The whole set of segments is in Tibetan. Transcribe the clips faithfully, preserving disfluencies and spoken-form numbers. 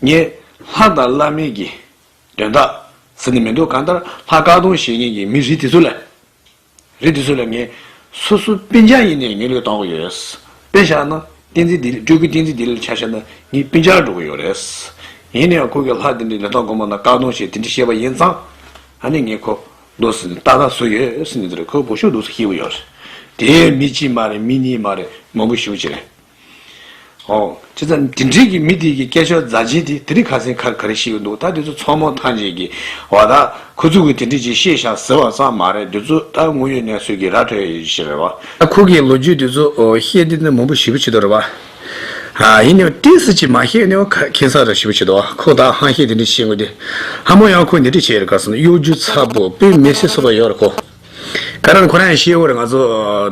ངས་ལྷ་དང་བླ་མའི་གི་དོན་དག་ཟེར་ནས་མི་འདུག་གང་ལྟར་ལྷ་བཀའ་གདམས་བྱེད་མཁན་གྱི་མི་རིགས་དེ་ཚོ་ལ། རིགས་དེ་ཚོ་ལ་ངས་སོ་སོ་སྤུན་ཀྱག་ཡིན་ནའི་ངས་བློས་གཏོང་གི་ཡོད། དཔེ་བཞག་ན་བསྟན་འཛིན་བདེ་ལེགས། སྤྲུལ་སྐུ་བསྟན་འཛིན་བདེ་ལེགས་ལ་ཆ་བཞག་ན་ངའི་སྤུན་ཀྱག་འགྲོ་གི་ཡོད་རེད། ཡིན་ནའང་ཁོ་གི་ལྷ་དེ་འདྲའི་ལས་དོན་སྒོ་མོ་ན་བཀའ་གདམས་བྱས་དེ་འདྲ་བཤད་པ་ཡིན་ཙང་། ཨ་ནི་ངས་ཁོ་འདུག་སེ་ཏག་ཏག་བཟོས་ཡོད་ཟེར་ནས་དེ་རེད། ཁོ་བོད་ཤུགས་འདུག་སེ་ཤེས་ཀྱི་ཡོད་རེད། དེ་མི་གཅིག་མ་རེད། མི་གཉིས་མ་རེད། མང་པོ་ཞེ་པོ་ཅིག་རེད། ཨོ། བྱས་ཙང་དེ་འདྲའི་གི་མི་དེ་གི་སྐད་ཆ་རྫ་ཆེན་དེ་དེ་རིང་ཁ་སང་ག་ག་རེ་བཤད་ཀྱི་འདུག་ད་དེ་ཚོ་ཚང་མ་ཐམས་ཅད་ཀྱིས་འོ་ད་ཁོ་ཚོ་གིས་དེ་འདྲ་ཅིག་བཤད་བཞག་ཟེར་བ་ཙམ་མ་རེད། དེ་ཚོ་ད་དངོས་ཡོད་གནས་ཚུལ་གྱི་ར་འཕྲོད་ཡོད་ཞིག་རེད་བ། ད་ཁོ་གི་ལོ་རྒྱུས་དེ་ཚོ་ཨོ་བཤད་དེ་ནི་མང་པོ་ཞེ་པོ་ཅིག་འདུག་རེད་བ། ཨ་ཡིན་ནའང་ཏོག་ཙམ་ཅིག་མ་བཤད་ནའང་ཁ་ཁྱད་མཚར་ར་ཞེ་པོ་ཅིག་འདུག་ཁོ་ད་ཧང་བཤད་དེ་འདྲ་བཤད་དགོས་དེ། ཧ་མོ་ཡང་ཁོ་འདི་འདྲ་བྱས་རེད། ག་ཟེར་ན་གཡོ་སྒྱུ་ཚ་པོ་དཔེ་མི་སྲིད་བཟོ་པ་ཡོད་རེད་ཁོ། ག་རང་ཁོ་རང་ཤེས་ཡོད་རེད། ང་ཚོ་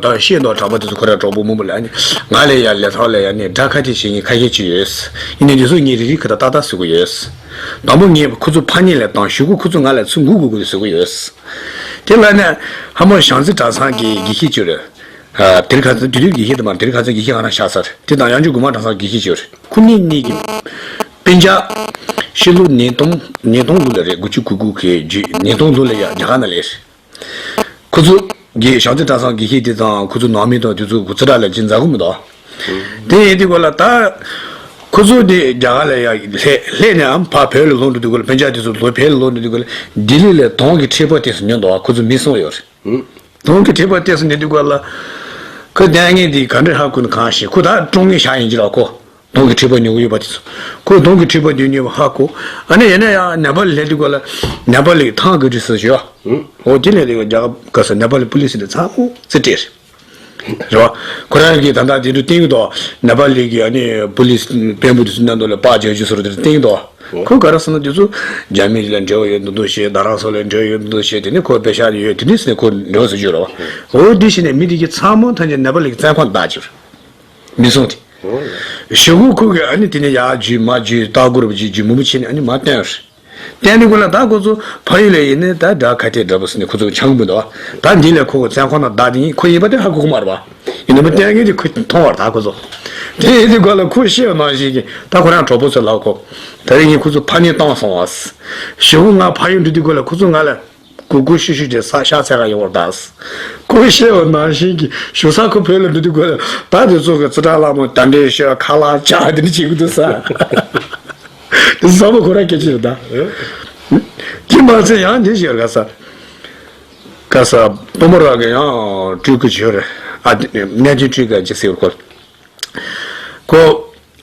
ད་ཤེས་མདོག་དྲག་པོ་དེ་ཚོ་ཁོ་རང་གྲོགས་པོ་མང་པོ་ལ་ནི་ང་ལས་ཡ་ལས་ཐོག་ལ་ཡ་ནི་དགྲ་ཁ་གཏད་བྱེད་མཁན་ཁ་ཤས་ཅིག་ཡོད། ཡིན་ནའི་དེ་ཚོ་ངས་རེ་རེ་ཁ་ད་ཏག་ཏག་ཟེར་གི་ཡོད། དང་པོ་ངས་ཁོ་ཚོ་ཕར་ཉིན་ལ་བཏང་། གཞུག་གུ་ཁོ་ཚོ་ང་ལ་ཚུར་འགུག་དགོས་དགོས་ཟེར་གི་ཡོད། དེ་ལ་ནི་ཧ་མོ་བྱང་རྩེ་གྲྭ་ཚང་གི་དགེ་བཤེས་ཅིག་རེད། ཨ་དེར་ཁ་ཚོ་དེ་དུས་དགེ་བཤེས་དེ་མ་དེར་ཁ་ཚོ་དགེ་བཤེས་ང་རང་ཤག་ས་རེད། དེ་དང་ཡང་ཆོས་དགོན་མ་གྲྭ་ཚང་དགེ་བཤེས་ཅིག་རེད། ཁོ་གཉིས་གཉིས་ཀྱི་སྤུན་ཀྱག་ཕྱི་ལོ་ཉིས་སྟོང་ཉིས་སྟོང་ལོ་ལ་རེད། དགུ་བཅུ་གོ་དགུ་གི་རྗེས་ཉིས་སྟོང་ལོ་ལ་ཡ་རྒྱ་གར་ནང་ལ་ཡོད་རེད། ཁོ་ཚོ་གི་བྱང་རྩེ་གྲྭ་ཚང་དགེ་བཤེས་དེ་དང་ཁོ་ཚོ་ནང་མི་དང་དེ་ཚོ་གི་རྩིས་ཁྲ་ལ་ཅི་མཛའ་གི་མི་འདུག་དེ་ཡིན་དུས་ག་ལ་ད་ཁོ་ཚོ་དེ་རྒྱ་གར་ལ་ཡ་སླེབས་སླེབས་ནས་ཨམ་ཕ་བོད་ལ་ལོག་འགྲོ་དུས་ག་ལ་སྤུན་ཀྱག་དེ་ཚོ་ལོ་བོད་ལ་ལོག་འགྲོ་དུས་ག་ལ་ལྡི་ལི་ལ་དོང་གི་ཁྲི་པ་དེ་ཚོ་ཉོས་འདུག་ཁོ་ཚོ་མི་གསུམ་ཡོད་རེད། དོང་གི་ཁྲི་པ་དེ་ཚོ་ཉོས་དུས་ག་ལ་ཁོ་ལྟས་ངན་དེ་ག་འདྲ་ཧ་གོ་ན་གང་ཤེས། ཁོ་ད་ཀྲོང་ངེར་བཞག་ཡིན་གྱི་ར་ཁོ། དོང་གི་ཁྲི་པ་ཉོ་གི་ཡོད་པ་དེ་ཚོ། ཁོས་དོང་གི་ཁྲི་པ་དེ་ཉོས་པ་ཧ་གོ། ཨ་ནི་ཡིན་ན་ཡང་ནེ་པ་ལ་སླེབས་དུས་ག་ལ་ནེ་པ་ལི་ཐང་གི་རི་སུ་ཞོ། ཨོ་དེ་ལས་དེ་རྒྱ་གར་སྐབས་སུ་ནེ་པ་ལི་པུ་ལི་སི་དེ་ཚང་མ་རྩིས་སྤྲད་རེད། རེད་བ། ཁོ་རང་གིས་ད་ལྟ་དེ་འདྲ་བསྟན་གི་འདུག་ནེ་པ་ལི་གི་ཨ་ནི་པུ་ལི་སི་དཔོན་པོ་དེ་ཚོ་མཉམ་དུ་ལ་པགས་རྒྱག་རྒྱུ་སོར་དེ་བསྟན་གི་འདུག་ཁོ་ག་རེ་ཟེར་ན་དེ་ཚོ་རྒྱ་མི་ལ་འབྲེལ་བ་ཡོད་མདོག་མདོག་བྱས། རྡ་རམ་ས་ལ་འབྲེལ་བ་ཡོད་མདོག་མདོག་བྱས། དེ་ནས་ཁོ་པེ་ཤ་ཡོད་དེ་འདྲ་ཟེར་ནས་ཁོ་འབྲེལ་བ་བཟོ་རྒྱུ་རེད་བ། འོ་དེ་བྱས་ནས་མི་དེ་གི་ཚང་མ་ཐམས་ཅད་ནེ་པ་ལི་གི་བཙོན་ཁང་བདག་རྒྱུ་རེད། མི་སོང་དེ། ཞེ་གོ་ཁོ་གིས་ཨ་ནི་དེ་ནས་ཡར་བརྒྱུད་མར་བརྒྱུད་ལྟ་སྐོར་བརྒྱུད་བརྒྱུད་མང་པོ་བྱས་ནས་ཨ་ནི་མར་བཏོན་རེད། བཏོན་དུས་ག་ལ་ད་ཁོ་ཚོ་ཕ་ཡུལ་ལ་ཡིན་ནའི་ད་དགྲ་ཁ་གཏད་དགྲ་ཕུག་ཟེར་ནས་ཁོ་ཚོ་འཆང་གི་མི་འདུག་ད་འདི་ལས་ཁོ་བཙོན་ཁང་ནང་བདག་དེ་ཡིན་ཁོ་ཡིན་པ་དེ་ཧ་གོ་གི་མ་རེད་པ། ཡིན་ནའི་བཏོན་མཁན་དེ་ཁོ་མཐོང་བ་རེད་ད་ཁོ་ཚོ། དེ་ཡིན་དུས་ག་ལ་ཁོ་ཤེས་པ་ནང་བཞིན་གྱི་ད་ཁོ་རང་གྲོགས་པོ་ཚོ་ལ་ཁོ། ད་རིང་ངས་ཁོ་ཚོ་ཕར་ཉིན་བཏང་སོང་བ། ཞེ་གོ་ང་ཕ་ཡུལ་འགྲོ་དུས་ག་ལ་ཁོ་ཚོ་ང་ལ། གུ་གུ་ཤུ་ཤུ་བྱས་ས་ཤ་ཚ་ག་ཡོང་བར་གདའ། ཁོས་བཤད་པ་ནང་བཞིན་གྱི་ཞུ་ས་ཁོ་བོད་ལ་འགྲོ་དུས་ག་ལ་ད་དེ་ཚོ་གི་རྩིས་ཁྲ་ལ་མོ་ད་འདྲའི་ཤོད་ཁ་ལག་ཅག་དེ་འདྲ་བྱེད་གི་འདུག་ས། དེ་ཚོ་ཚང་མ་ཁོ་རང་སྐད་ཆ་རེད་ད། དེ་མ་ཚད་ཡང་འདི་ཞིག་རེད་ག་ས། ག་ས་པུ་མོ་རང་གི་ཡང་སྤྲུལ་སྐུ་བྱོས་རེད། ཨ་གནས་ཆེན་སྤྲུལ་སྐུ་ཅིག་ཟེར་བར་ཁོ། ཁོ།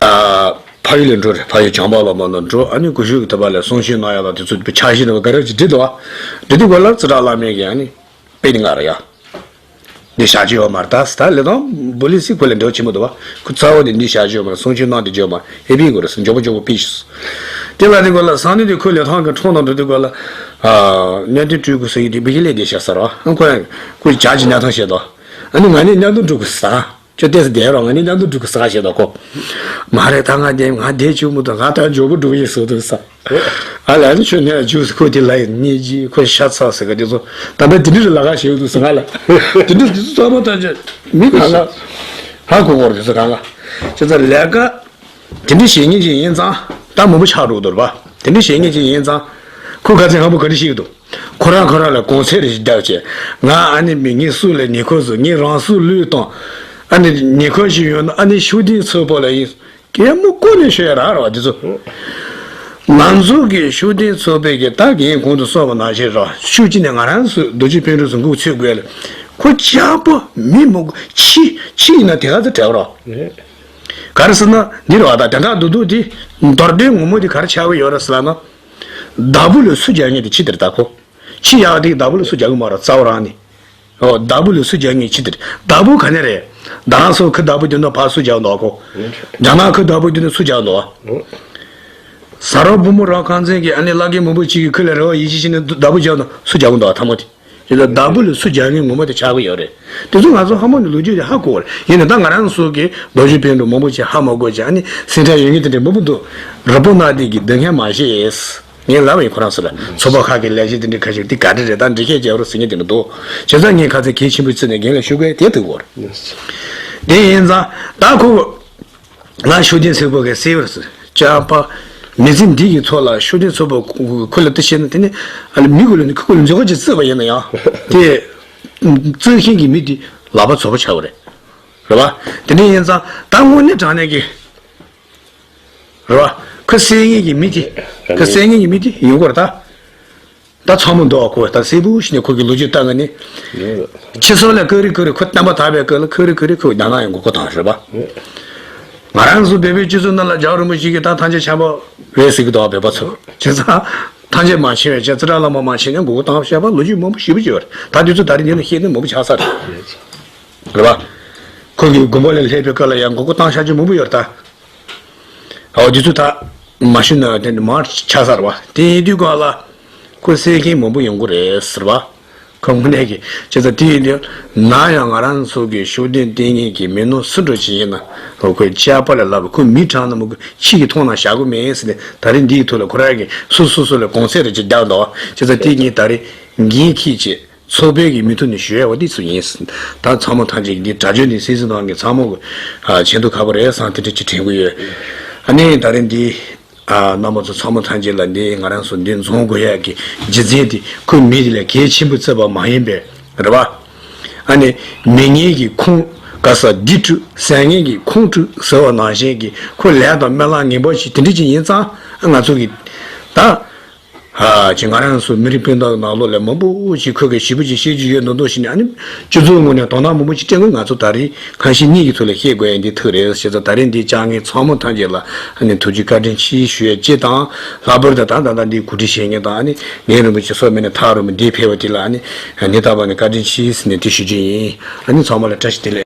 ཨ། ཕ་ཡུལ་ལ་འགྲོ་རེད། ཕ་ཡུལ་བྱམས་པ་བླ་མ་ནང་འགྲོ། ཨ་ནི་སྐུ་ཞབས་ཀྱི་ཐུག་པ་ལ་གསུང་ཆོས་གནང་ཡ་ལ་དེ་ཚོ་ཕྱག་བཞེས་ནང་ག་རེ་ཅིག་འབྲི་འདུག་བ། འབྲི་དུས་ག་ལ་རྩིས་ཁྲ་བླ་མའི་གི་ཨ་ནི་དཔེ་དེ་ང་རེད་ཡ། འདི་བཞག་རྒྱུ་ཡོད་མ་རེད་ད་ཟེར། ད་ལས་དང་པོ་ལི་སི་ཁོ་ལ་འབྲེལ་བ་ཆེན་པོ་འདུག་བ། ཁོ་རྩ་བ་ནས་འདི་བཞག་རྒྱུ་ཡོད་མ་རེད། གསུང་ཆོས་གནང་དེ་རྒྱུ་ཡོད་མ་རེད། ཨེ་པི་གོ་རེད་ཟེར་མགྱོགས་པོ་མགྱོགས་པོ་ཕུད་ཤོག་དེ་ལ་དེ་ག་ལ་སང་ནི་དེ་ཁོ་ལི་ཐང་གི་ཁྲོམ་ནང་འགྲོ་དུས་ག་ལ། ཨ། གནས་བརྟན་སྤྲུལ་སྐུ་ཟེར་གི་དེ་བི་ཀི་ལས་བསྡད་ཤག་ཟེར་བ། ཨ་ཁོ་ཁོ་ཇ་གི་གནས་ཐང་བཤད་དོ། ཨ་ནི་ང་ནི་གནས་བརྟན་སྤྲུལ་སྐུ་ཟེར། ཁྱོད་ལྟས་སུ་བསྡད་རོགས། ང་ནི་མཉམ་དུ་འགྲོ་གི་ཟེར་བཤད་དོ་ཁོ། མ་རེད་ད། ང་བསྡད་ང་བསྡད་བཅུག་མི་འདུག་ང་ད་མགྱོགས་པོ་འགྲོ་གི་ཡིན་ཟེར་འདུག་ས། ཨ་ལ་ནི་ཁྱོད་ནས་འཇུག་ཁོ་དེ་ལ་ཡིན་ནི་ཇི་ཁོ་ཤ་ཚ་ཟེར་ག་དེ་ཚོ་ད་ལྟ་དེ་འདྲ་རེད་ལ་ག་བྱེད་འདུག་ཟེར་ང་ལ། དེ་འདྲ་དེ་ཚོ་ཚང་མ་ད་ཅི་མི་གང་ག་ཧ་གོ་གོ་རེད། དེ་ཚོ་གང་ག་ཁྱེད་ཚོ་ལས་ཀ་དེ་འདྲ་བྱེད་མཁན་ཅིག་ཡིན་ཙང་ད་མང་པོ་ཆགས་འགྲོ་གི་འདུག་རེད་པ། དེ་འདྲ་བྱེད་མཁན་ཅིག་ཡིན་ཙང་ཁོ་ག་ཚོད་ཧ་མོ་ག་འདྲ་ཤེས་ཀྱི་འདུག་ཁོ་རང་ཁོ་རང་ལ་གོང་ཚད་རེ་ཞིག་བརྒྱབ་བྱས། ང་ཨ་ནི་མི་ངན་སུ་ལ་ཉེས་ཁོ་བཟོ། ངས་རང་སྲོག་བློས་བཏང་། ཨ་ནི་ཉེས་ཁོ་ཞིག་ཡོད་ན་ཨ་ནི་ཤུགས་ལྡན་ཚོགས་པ་ལ་ཡིན། གད་མོ་བཀོག་ནས་ཤོད་ཡ་རག་རེད་བ་དེ་ཚོ། ང་ཚོ་གི་ཤུགས་ལྡན་ཚོགས་པའི་གི་ད་གིན་གོང་དུ་གསུངས་པ་ནང་བཞིན་ར་ཤུགས་ཀྱིས་ནས་ང་རང་ཚོ་རྡོ་རྗེ་སྤུན་གྲོགས་ཚོ་འགུག་ཚུད་དགོས་ལ། ཁོ་ཅག་པོ་མི་མོ་ཁྱི་ཁྱི་ཡིན་ན་དེ་ག་ཚོད་བྲལ་བ་ར། ག་རེ་ཟེར་ན་འདི་རེད་བ། ད་དེ་འདྲ་འདུག་འདུག་དེ་མདོར་བསྡུས་ངོ་མ་དེ་ག་རེ་ཆགས་ཀྱི་ཡོད་རེད་ཟེར་ལབ་ན། བདག་པོ་ལ་སུ་རྒྱག་མཁན་དེ་ཁྱི་དེ་རེད་ད་ཁོ། ཁྱི་ཡག་དེ་བདག་པོ་ལ་སུ་རྒྱག་གི་མ་རེད་རྩ་བ་རང་ནས། ཨོ་བདག་པོ་ལ་སུ་རྒྱག་མཁན་ཁྱི་དེ་རེད། བདག་པོ་ག་ནས་རེད། རྡ་རམ་ས་ཁུ་བདག་པོ་དེ་ནས་ཕར་སུ་རྒྱག་འདུག་ཁོ། རྒྱ་ནག་ཁུ་བདག་པོ་དེ་ནས་སུ་རྒྱག་འདུག་ཟ་རོག་བུ་མོ་རང་ཁང་ཚན་གྱི་ཨ་ནི་བླ་རྒན་མང་པོ་ཅིག་གི་ཁུ་ལ་རེ་བ་ཡིད་ཆེས་བྱས་ནས་བདག་པོ་རྒྱག་འདུག་སུ་རྒྱག་གི་འདུག་ཐ་མ་དེ། དེ་ལ་བདག་པོ་ལ་སུ་རྒྱག་མཁན་ངོ་མ་དེ་ཆགས་ཀྱི་ཡོད་རེད། དེ་ཚོ་ང་ཚོ་ཧ་མོ་ནས་ལོ་རྒྱུས་དེ་ཧ་གོ་བ་རེད། ཡིན་ནའི་ད་ང་རང་ཚོ་གི་རྡོ་རྗེ་སྤུན་གྲོགས་མང་པོ་ཅིག་ཧ་མ་གོ་ཅིག་ཨ་ནི་སེམས་ཁྲལ་ཡོད་མཁན་དེ་འདྲ་མང་པོ་འདུག་རི་པོ་ན་དེ་གི་སྡུག་བསྔལ་མ་ཤེས། ངས་ལབ་ཡིན་ཁོ་རང་ཚོ་ལ། ཚོགས་པ་ཁག་གི་ལས་བྱེད་དེ་འདྲ་ཁ་ཤས་དེ་ག་འདྲ་རེད། ད་འདི་ཁས་རྒྱག་རོགས་ཟེར་མཁན་དེ་འདྲ་འདུག་བྱས་ཙང་ངས་ཁ་ཚ་གལ་ཆེན་པོ་བརྩིས་ནས་རྒན་ལ་ཞུ་དགོས་དེ་འདུག་གོ། དེ་ཡིན་ཙང་ད་ཁོ་ང་ཤུགས་ལྡན་ཚོགས་པ་གི་སྲིད་པ་རེད་ཟེར། ཅག་པ་ མི་ཚེ་འདི་གི་ཐོག་ལ་ཤུགས་ལྡན་ཚོགས་པ་ཁུ་ལ་ལྟ་བཤད་ན། དེ་ནི་ཨ་ལ་མི་ཁུ་ལ་ནི་ཁུ་ལ་མཛད་སྒོ་ཅིག་བརྩིས་པ་ཡིན་ན་ཡང་། དེ་བརྩི་མཁན་གྱི་མི་དེ་ལག་པ་རྫོགས་པ་ཆགས་པ་རེད། རེད་བ། དེ་འདྲ་ཡིན་ཙང་ད་དངོས་གནས་དྲང་གནས་ཀྱི། རེད་བ། ཁུ་གསལ་ངེས་ཀྱི་མི་དེ། ཁུ་གསལ་ངེས་ཀྱི་མི་དེ་ཡོང་གི་རེད་ད། ད་ཚང་མ་འདུག་གོ། ད་གསལ་པོ་ཞིག་ནས་ཁོ་གི་ལོ་རྒྱུས་ལྟ་ག་ནི། ཕྱི་སོག་ལ་ཀ་རི་ཀ་རི་ཁོ་བསྟན་པ་དར་བའི་སྐབས་ལ་ཀ་རི་ཀ་རི་ཁོ་ཡང་ན་ཡང་མགོ་སྐོར་བཏང་། རེད་པ། ང་རང་ཚོ་བོད་པའི་སྤྱི་ཚོགས་ནང་ལ་རྒྱལ་བ་རིན་པོ་ཆེ་གིས་ད་ཐམས་ཅད་ཆར་པ་རེད་ཟེར་གི་འདུག་བོད་པ་ཚོ། བྱས་ཙང་ཐམས་ཅད་མ་ཕྱིན་པའི་ཕྱིར་ཙི་ར་བླ་མ་མ་ཕྱིན་ནས་མགོ་སྐོར་བཏང་བཤད་པ་ལོ་རྒྱུས་མང་པོ་ཞེ་པོ་ཅིག་ཡོད་རེད། ད་དུས་ཚོད་ད་རེས་འདི་ལ་བཤད་ན་མང་པོ་ཆགས་ས་རེད། རེད་པ། ཁོ་གི་དགོན་པ་ལ་སླེབས་པའི་སྐབས་ལ་ཡང་མགོ་སྐོར་བཏང་བཞག་རྒྱུ་མང་པོ་ཡོད་རེད་ད། འོ་དེ་ཚོ་ད་མ་ཞུས་ན་དེ་འདྲ་མར་ཆགས་ཚར་བ། དེ་ཡིན་དུས་གང་ལ་ཁོ་གསལ་མཁན་མང་པོ་ཡོང་གི་རེད་ཟེར་བ། ཁོ་དངོས་གནས་ཀྱི་བྱས་ཙང་དེ་ཡིན་དུས་ན་ཡང་ང་རང་ཚོ་གི་ཤུགས་ལྡན་བསྟེན་མཁན་གྱི་མི་ནོར་སུ་འདྲ་ཞིག་ཡིན་ན། ཁོ་ཁོས་ཅག་པ་ལ་ལབ། ཁོ་མི་དྲང་ན་མོ་ཁོ་ཕྱི་གི་མཐོང་ན་བཞག་གི་མེད་ཟེར་ནས། ད་རེས་འདིའི་ཐོག་ལ་ཁོ་རང་གིས་སོ་སོ་སོ་ལ་དགོངས་ཚད་རེ་ཅིག་བརྒྱབ་འདུག་བྱས་ཙང་དེ་ངས་ད་རེས་འགན་འཁྱེར་བྱས། ཚོགས་པའི་གི་མི་ཐུག་ནས་ཞུ་ཡ་བ་འདི་ཚོ་ཡིན། ད་ཚང་མ་ཐམས་ཅད་ཀྱི་འདི་དྲ་རྒྱ་འདི་སྲིད་འཛིན་ཏང་གི་ཚང་མ་གི་ཆེད་དུ་ཁ་པོ་རེད་བསམ་དེ་འདྲ་ཅིག་དྲན་གི་ཡོད། ཨ་ནི་ད་རེས་འདི་རྣམ་པ་ཚོ་ཚང་མ་ཐམས་ཅད་ལ་འདི་ང་རང་ཚོ་འདི་འཛོམས་དགོས་ཡ་གི་རྒྱུ་མཚན་དེ་ཁོའི་མི་དེ་ལ་གལ་ཆེན་པོ་བརྩི་བ་མ་ཡིན་པའི་རེད་བ། ཨ་ནི་མི་ངན་གྱི་ཁོང་ག་ས་འདི་དཀྲུག་ཟས་ངན་གྱི་ཁོང་དཀྲུག་ཟེར་བ་ནང་བཞིན་གྱི་ཁོ་ལས་དང་སྨོན་ལམ་ངན་པ་ཞིག་དེ་འདྲ་ཅིག་ཡིན་ཙང་ང་ཚོ་གི་ད། ཨ་ཅེ་ང་རང་ཚོ་མི་རིགས་སྤུན་ཟླ་ནང་ལོགས་ལ་མང་པོ་ཞིག་ཁོ་གིས་ཞེ་པོ་ཅིག་བཤད་རྒྱུ་ཡོད་མདོག་མདོག་བྱས་ནས། ཨ་ནི་སྤྱི་ཚོགས་ངོས་ནས་དོ་སྣང་མང་པོ་ཅིག་སྤྲད་དགོས། ང་ཚོ་ད་རེས་ཁ་ཞེ་གཉིས་ཀྱི་ཐོག་ལ་བཤད་དགོས་ཡ་འདི་ཐུག་རེད། བྱས་ཙང་ད་རེས་འདི་བཅར་མཁན་ཚང་མ་ཐམས་ཅད་ལ་ཨ་ནི་ཐུགས་རྗེ་བཀའ་དྲིན་ཆེ་ཞུ་ཡ་གཅིག་དང་། ལྷག་པར་དུ་ད་ད་ལྟ་འདི་གོ་སྒྲིག་བྱེད་མཁན་དང་། ཨ་ནི་ངའི་རིན་པོ་ཆེ་སོགས་མེད་ནས་ཐག་རིང་པོ་འདིར་ཕེབས་པ་དེ་ལ་ཨ་ནི་སྙིང་ཐག་པ་ནས་བཀའ་དྲིན་ཆེ་ཟེར་ནས་དེ་ཞུ་རྒྱུ་ཡིན། ཨ་ནི་ཚང་མ་ལ་བཀྲ་ཤིས་བདེ་ལེགས།